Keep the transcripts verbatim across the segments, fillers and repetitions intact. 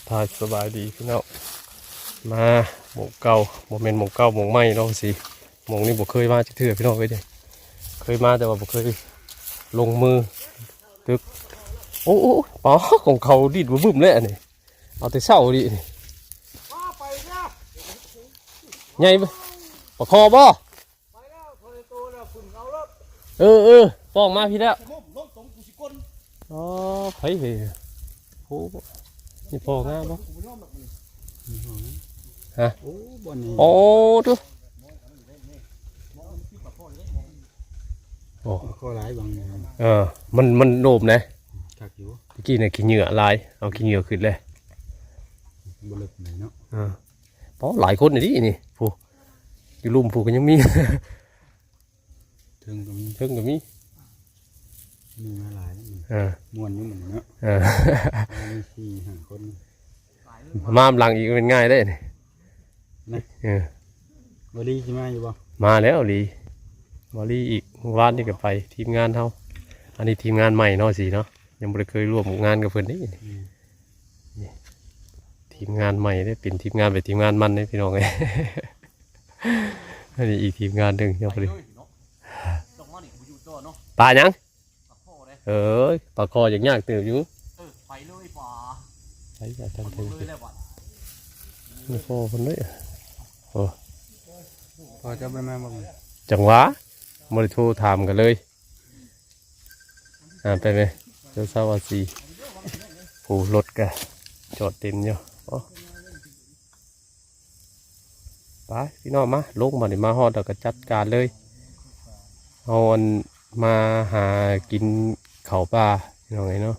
พาสบายดีพี่น้อง มาหม่องเก่า บ่แม่นหม่องเก่าหม่องใหม่เนาะสิ หม่องนี้บ่เคยมาจักเทื่อพี่น้องเอ้ยเด้ เคยมาแต่ว่าบ่เคยลงมือตึก โอ้ โอ้ โอ้ ป๋า ของเขาดีดบึ้มๆเลยอันนี้ เอาแต่เช้าดิ ใหญ่ปะ ปลาคอบ่ เออ เออ ป้องมาพี่แล้ว อ๋อ ไผเฮ้ย โอ้ นี่พ่องามบ่ ฮะ โอ้ บ่อนนี้ โอ้ ดู โอ้ ข้อหลายบางอย่าง เออ มัน มันโนมนะ คักอยู่ ตะกี้เนี่ยขี้เหงื่อหลาย เอาขี้เหงื่อขึ้นเลย บ่เลิกไหนเนาะ เออ ป๋อ หลายคนนี่ดินี่ ผู้ อยู่ลุ่มผู้ก็ยังมี เทิงก็มี เทิงก็มี มีมาหลายแล้วมัน เออ ม่วนอยู่มันเนาะ เออ มีสี่ห้าคน มาหลังอีกเป็นง่ายได้นี่ นะ เออ บ่ลีสิมาอยู่บ่ มาแล้วลี บ่ลีอีก เมื่อวานนี่ก็ไป ทีมงานเฮา อันนี้ทีมงานใหม่เนาะสิเนาะ ยังบ่ได้เคยร่วมงานกับเพิ่นนี่ อืม นี่ ทีมงานใหม่เด้ เป็นทีมงานไปทีมงานมันเด้พี่น้องเอ้ย อันนี้อีกทีมงานหนึ่งยังบ่ได้ ลงมานี่บ่อยู่ต่อเนาะ ปลาหยัง ปลาคอเด้ เอ้ย ปลาคอยังยากเติบอยู่ เออ ไปเลยป๋า ไปอย่าทำ ไป เถิง เลยแล้วบัด นี่พ่อเพิ่นเด้อ โอ้ พอจะไปมาบ่ จังหวะ บ่ได้โทรถามกันเลย อ่า ไปไหม เจ้าสาวอาซี ผู้รถก็จอดเต็มอยู่ โอ้ ไปพี่น้องมา ลงมานี่ มาฮอดแล้วก็จัดการเลย เอาอันมาหากินข้าวปลาพี่น้องเอ้ยเนาะ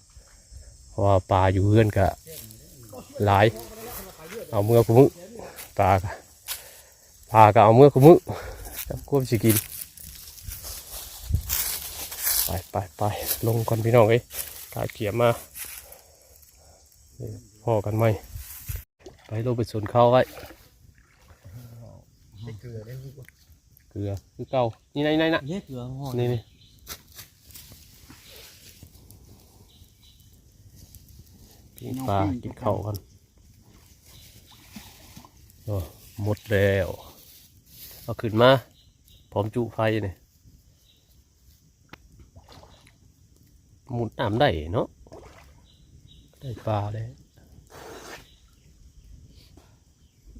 เพราะว่าปลาอยู่เฮือนก็หลาย เอาเมือคู่มื้อ ปลาก็ ปลาก็เอาเมือคู่มื้อ จักควบสิกิน ไป ไป ไป ลงก่อนพี่น้องเอ้ย กะเกียมมา พ้อกันใหม่ ไปลงไปสวนข้าวไว้ เกลือได้ เกลือคือเก่า นี่ นี่ นี่นะ เยอะเกลือห่อ นี่ นี่ ปิ้งปลา ปิ้งปลา กินข้าวกัน โอ้ หมดแล้ว เอาขึ้นมา พร้อมจุไฟนี่ มุดน้ำได้เนาะ ได้ปลาได้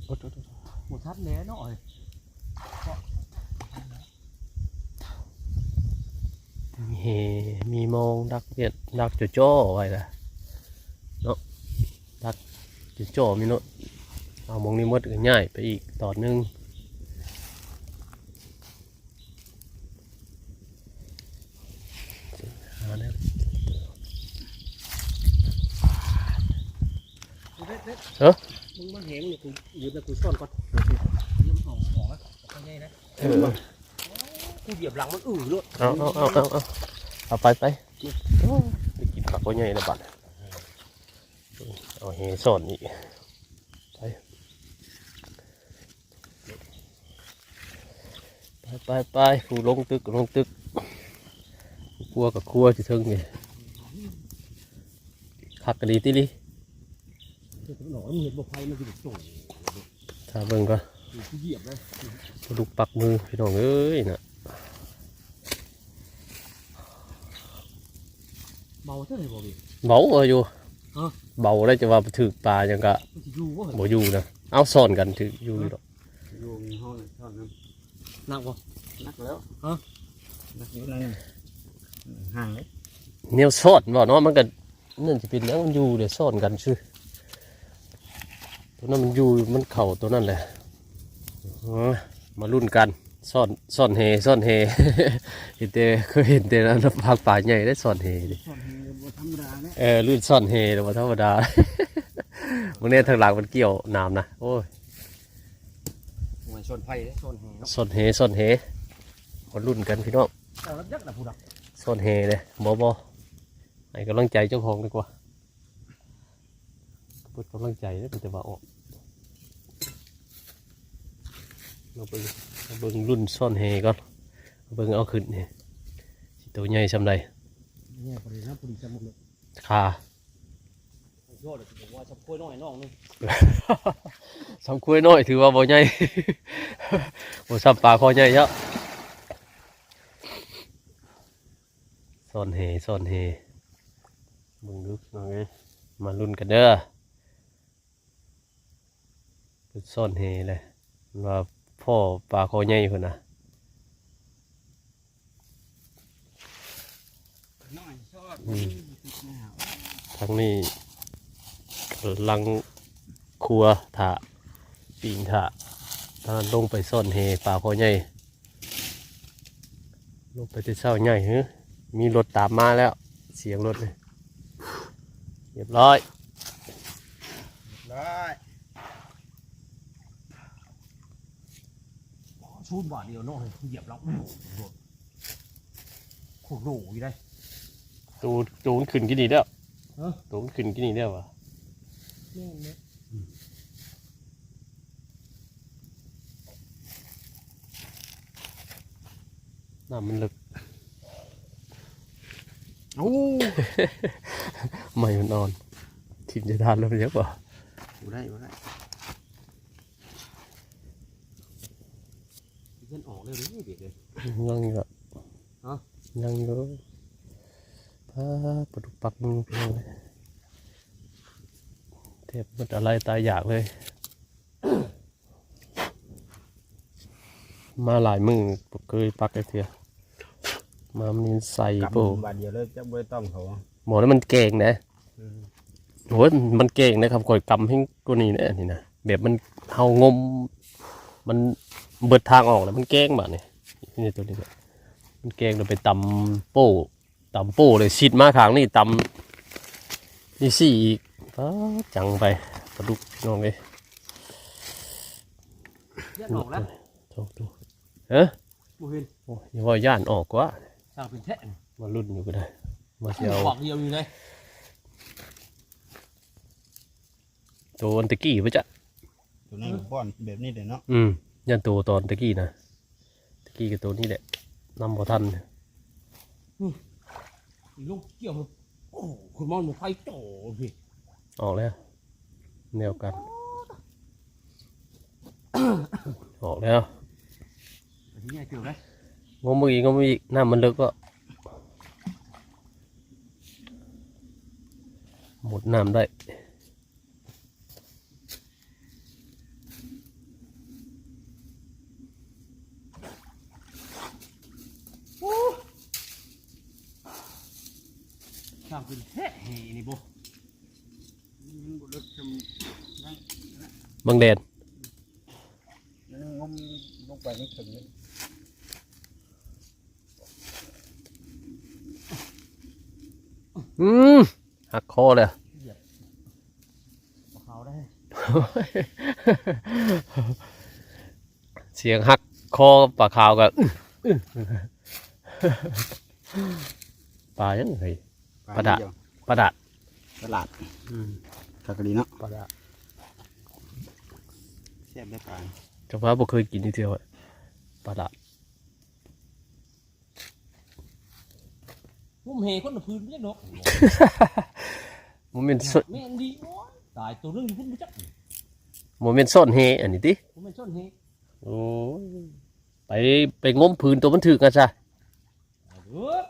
โอ้โห บ่ทันแล้วเนาะ มีแห มีมองดักเวียด ดักจ่อๆไว้ล่ะ เนาะ ดักจ่อๆมีเนาะ เอามองนี้หมดก็ย้ายไปอีกตอนหนึ่ง หาแนว เฮ้ย มึงมาแหงนี่ กูยืนแล้วกูซ่อนก่อน เดี๋ยวกู เดี๋ยวมันออก ออกแล้ว เอาไปไงนะ เออ กูเหยียบหลังมันอื้อเลย เอา เอา เอา เอา เอา เอาไป ไป โอ้ย ไปกินผักว่าไงละบัด เอาแหซ่อนอีก ไป ไป ไป ไป ผู้ลงตึก ลงตึก ครัวกับครัวสิเทิงนี่ คักกะลีติลี เดี๋ยวมันออกแล้วมันเห็นบ่ไฟมันสิโจ้ ถ้าเบิ่งก็ กูเหยียบเลย ปลาดุกปักมือพี่น้องเอ้ยน่ะ เบาเท่าไหร่บ่พี่ เบาอยู่ ฮะ เบาได้จะว่าถืกปลายังกะ มันสิอยู่บ่ บ่อยู่นะ เอาซ่อนกันถืกอยู่ดอก อยู่ในห้องเท่านั้น หนักบ่ หนักแล้ว ฮะ หนักอยู่นั่นน่ะ ห่างเลย แนวซ่อนบ่เนาะ มันก็นั่นสิเป็นหยัง มันอยู่เดี๋ยวซ่อนกันซื่อ ตัวนั้นมันอยู่ มันเข้าตัวนั้นแหละ อ๋อ มาลุ้นกัน ซ่อน ซ่อนแห ซ่อนแห เห็นแต่ เคยเห็นแต่นั้น ภาคป่าใหญ่ได้ซ่อนแหนี่ ซ่อนแหบ่ธรรมดานะ เออ รุ่นซ่อนแหบ่ธรรมดา มื้อนี้ทางหลังมันเกี่ยวน้ำนะ โอ้ย โอ้ย ซ่อนไผ่เด้ ซ่อนแหเนาะ ซ่อนแห ซ่อนแห มาลุ้นกันพี่น้อง เอาแล้วยักษ์นะผู้ดัก ซ่อนแหเลย บ่ บ่ ให้กำลังใจเจ้าของดีกว่า เปิดกำลังใจแล้วมันจะว่าออก เราไปเบิ่งรุ่นซ่อนแหก่อน เบิ่งเอาขึ้นนี่ สิตัวใหญ่ส่ำใด เนี่ยพอดีนะ พอดีจะหมดเลย ขา โทษเลยผมว่าสับกล้วยน้อยน้องนึง สำกล้วยน้อยถือว่าบ่ใหญ่ บ่สำปลาคอใหญ่เนาะ ซ่อนแห ซ่อนแห เบิ่งดูน้องเอ้ย มาลุ้นกันเด้อ ซ่อนแหเลย ว่าพ่อปลาคอใหญ่พุ่นนะ น้อยซอด อืม ทางนี้กำลังครัวถ่า ปิ้งถ่า ถ้าลงไปซ่อนแหปลาคอใหญ่ ลงไปแต่เช้าใหญ่ เฮ้ย มีรถตามมาแล้ว เสียงรถนี่ เรียบร้อย เรียบร้อย ชูดบาทเดียวเนาะ เหยียบแล้ว โอ้โห โคตรโหดอยู่ได้ ตัว ตัวมันขึ้นกี่นี่แล้ว เออ ตัวมันขึ้นกี่นี่แล้ววะ แม่นเนี่ย น้ำมันลึก โอ้ ไม่มันอ่อน ทิ่มจะทานแล้วมันเยอะกว่า บ่ได้ บ่ได้ เพิ่นออกเลยเด้อเด็กเอ้ย ยังอยู่อะ ฮะ ยังอยู่ ปลา ปลาดุกปักมือพี่น้องเอ้ย แทบหมดอะไรตายอยากเลย มาหลายมื้อบ่เคยปักจักเทื่อ มามันใส่ กำ โป้ บาดเดียวเลย จะบ่ต้องเขา หมอแล้วมันแกงนะ อืม โอ้ย มันแกงนะครับ ข่อยกำแฮงกว่านี้นะ นี่นะ แบบมัน เฮางม มันเบิดทางออกแล้ว มันแกงบาดนี่ นี่ตัวนี้ มันแกงแล้วไปตำโป้ ตำโป้เลย ซิดมาข้างนี้ ตำนี่สี่อีก ป๊าด จังไป ปลาดุกพี่น้องเอ้ย ย่านออกแล้ว โชคดู เอ้อ บ่เห็น โอ้ย อย่าว่าย่านออกกว่า สร้างเป็นแท้ มาลุ้นอยู่ก็ได้ มาสิเอา ปากเดียวอยู่เลย ตัวอันตะกี้ปะจ๊ะ ตัวนั้นก็ป้อนแบบนี้เลยเนาะ อืม ย่านตัวตอนตะกี้นะ ตะกี้กับตัวนี้แหละ นำบ่ทัน อืม อีลูกเกี่ยว โอ้โห คุณมอนมันไฟโตพี่ ออกแล้ว แนวกัน ออกแล้ว อันนี้เกี่ยวไหม งมอีก งมอีก น้ำมันลึกก็ หมดน้ำได้ โอ้ ช่างเป็นแท้แห่นี่บ่ มันบ่เลิกทำนั่ง บังแดด มันงมลงไปไม่ถึงเลย อืม หักคอเลย เหยียบปลาขาวได้ เสียงหักคอปลาขาวก็ ปลายังไง ปลา ปลาดะ เดียว ปลาดะ ปลาดะ อืม คักกะดีเนาะ ปลาดะ แซ่บได้ปลา แต่ว่าบ่เคยกินทีเดียวอะ ปลาดะ งมแหคนละพื้นบ่จักดอก บ่แม่นซ่อน แม่นดี โอ้ย ตาย ตัวหนึ่งอยู่พุ้นบ่จัก บ่แม่นซ่อนแหอันนี้ติ บ่แม่นซ่อนแห โอ้ย ไป ไปงมพื้นตัวมันถืกกันซะ เออ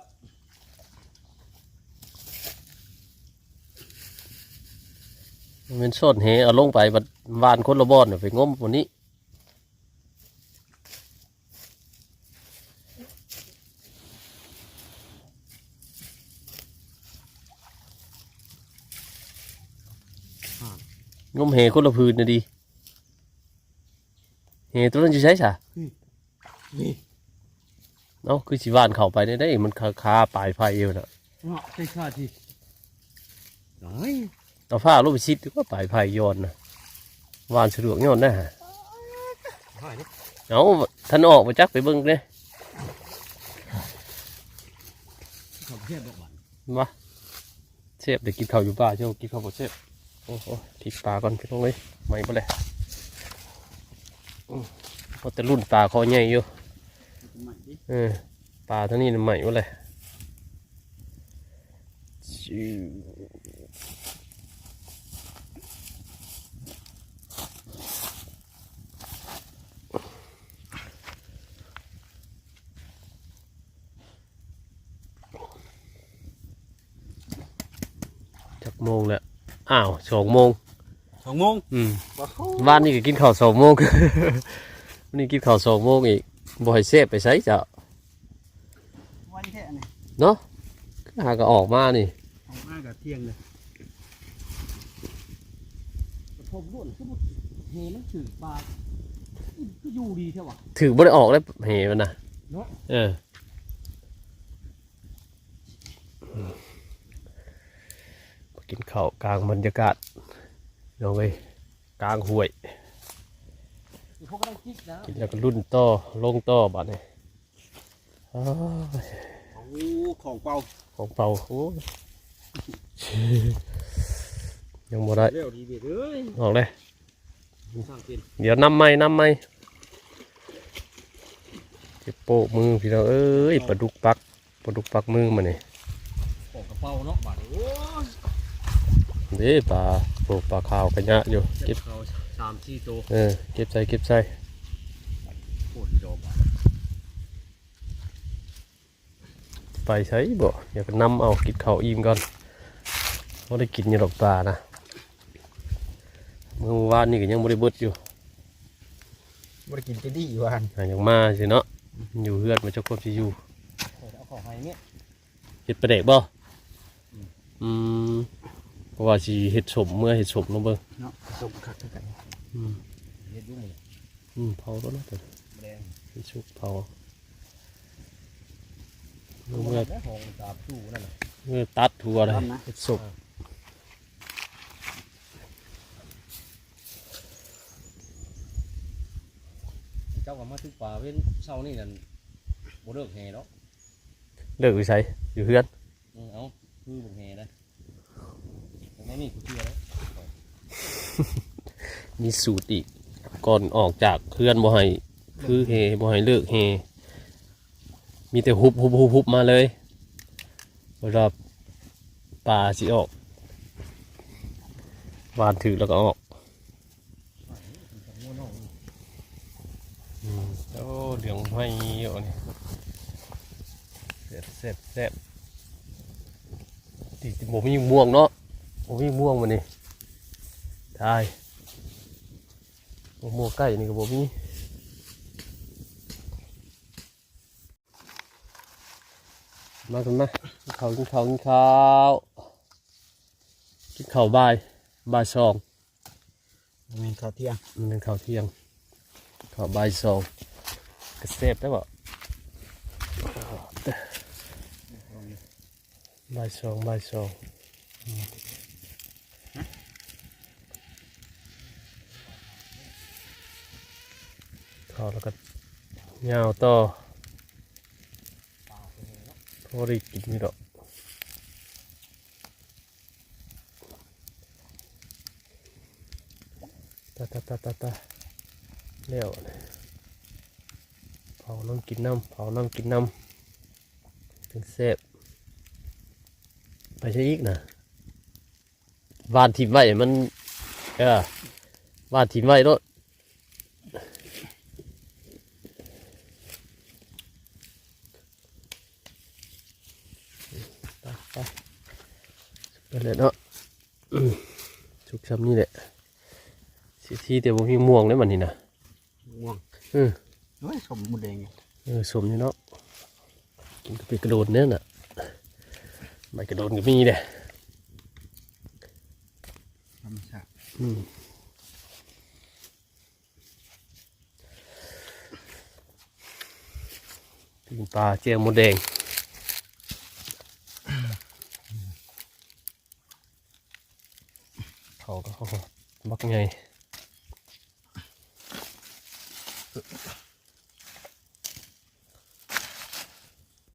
บ่แม่นซ่อนแห เอาลงไปบัดหว่านคนละบ่อนน่ะ ไปงมบนนี้ งมแหคนละพื้นน่ะดี แหตัวนั้นอยู่ไสซะ นี่ เอ้า คือสิหว่านเข้าไปได้ มันคา คาปลายไผ่อยู่น่ะ เนาะ ใช่ค่าที่ น้อย เอาผ้าลงไปซิดดีกว่า ปลายไผ่ย้อนน่ะ หว่านสะดวกย้อนนะฮะ หายดิ เอา ท่านออกมาจักไปเบิ่งเด้ เขาเทียบดอกหวาน มา เสียบ เดี๋ยวกินข้าวอยู่ป่า เจ้ากินข้าวบ่เสียบ โอ้โห พลิกปลาก่อนพี่น้องเอ้ย ใหม่บ่เลย อืม พอแต่รุ่นปลาคอใหญ่อยู่ ใหม่ดิ เออ ปลาเท่านี้น่ะใหม่บ่เลย จื้อ จักโมงแล้ว อ้าว สองโมง สองโมง อืม ว้าว บ้านนี้ก็กินข้าวสองโมง วันนี้กินข้าวสองโมงอีก บ่ให้แซ่บไปไสจ้ะ ไวแท้นี่ เนาะ หาก็ออกมานี่ ออกมากับเที่ยงเลยกระทบล้วนคือบ่เฮมันถือปลาคืออยู่ดีแท้วะ ถือบ่ได้ออกแล้วเหมันนะ เนาะ เออ กินข้าวกลางบรรยากาศ เอาไว้กลางห้วย เขาก็ได้จิกนะ กินแล้วก็ลุ่นต่อ ลงต่อบัดนี้ อ้าว โอ้ของเปล่า ของเปล่า โอ้ย ยังบ่ได้ เร็วดีเด็ดเอ้ย ออกเลย สร้างเป็น เดี๋ยวน้ำไหม้ น้ำไหม้ เจ็บโป้มือพี่น้องเอ้ย ปลาดุกปัก ปลาดุกปักมือมานี่ ของกระเป๋าเนาะบาดนี้โอ้ย เด้ปลา โอ้ ปลาขาวกระยะอยู่ เก็บ เขาสามสี่ตัว เออ เก็บใส่ เก็บใส่ โคตรดอกบาด ไปใส่บ่ อยากนำเอา กินข้าวอิ่มก่อน บ่ได้กินอยู่ดอกปลานะ มื้อวานนี่ก็ยังบ่ได้เบิดอยู่ บ่ได้กินจะดีวาน อ่ะ อยากมาสิเนาะ อยู่เฮือนมาจักคนสิอยู่ เอาของให้เนี่ย เฮ็ดปลาแดกบ่ อืม เพราะว่าสิเฮ็ดสม เมื่อเฮ็ดสมลงเบิ่ง เนาะสมคักคือกัน อืม เฮ็ดอยู่มื้อ อืม เผาแล้วนะตัว แดง เฮ็ดสุกเผา เมื่ เมื่อ อของตาบตู้นั่นน่ะ เมื่อตัดหัวเลย นั่นนะ เฮ็ดสุก เจ้าก็มาตึกป่าเว้นเช้านี่นั่นบ่เลิกแห่เนาะ เลิกอยู่ไส อยู่เฮือน อืมเอาคือบ่แห่นะแต่ไม่มีกูเชื่อแล้ว มีสูตรอีก ก่อนออกจากเฮือนบ่ให้ คือแห่ บ่ให้เลิกแห่ มีแต่หุบหุบหุบหุบมาเลย เวลาปลาสิออก หว่านถืกแล้วก็ออก อืม โอ้ เหลืองห้อยอยู่นี่ แซ่บแซ่บแซ่บ ติบ่มีม่วงเนาะ บ่มีม่วงมื้อนี้ ตาย บ่ม่วงใกล้นี่ก็บ่มี มากันมา กินข้าว กินข้าว กินข้าว กินข้าวบ่าย บ่ายสอง แม่นข้าวเที่ยง มันเป็นข้าวเที่ยง ข้าวบ่ายสอง ก็แซ่บได้บ่ บ่ายสอง บ่ายสอง อืม ข้าวแล้วก็ยาวต่อ พอได้กินอยู่ดอก ตาตาตาตาตา แล้ว เผาน้ำกินน้ำ เผาน้ำกินน้ำ ถึงแซ่บ ไปใช้อีกนะ หว่านถิ่มไว้มัน เออ หว่านถิ่มไว้โลด ไป ไป ไปเลยเนาะ อืม สุกซ้ำนี่แหละ สิที่แต่บ่มีม่วงเลยมันนี่นะ ม่วง อืม เฮ้ยสมหมดแดงอยู่ เออ สมอยู่เนาะ กินกะปิกระโดนเนี่ยน่ะ ใบกระโดนก็มีเด้ ธรรมชาติ อืม ปิ้งปลาแจ่วมดแดง เขาก็บักไง